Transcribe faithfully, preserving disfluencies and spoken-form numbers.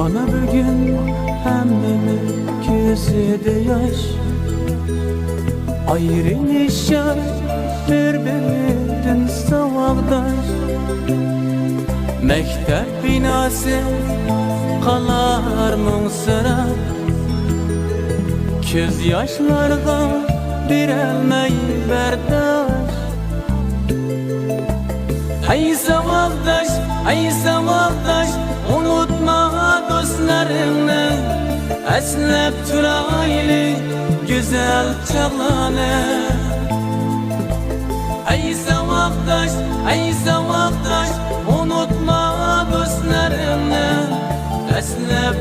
بۈگۈن ھەممىنىڭ كۆزىدە ياش، ئايرىلىشار بىر-بىرىدىن ساۋاقداش. مەكتەپ بىناسى قالار مۇڭسىراپ، كۆز ياشلارغا بېرەلمەي بەرداش. ھەي ساۋاقداش، ھەي ساۋاقداش، ئۇنتۇما دوستلىرىڭنى، ئەسلەپ تۇرايلى گۈزەل چاغلارنى. ھەي ساۋاقداش، ھەي ساۋاقداش،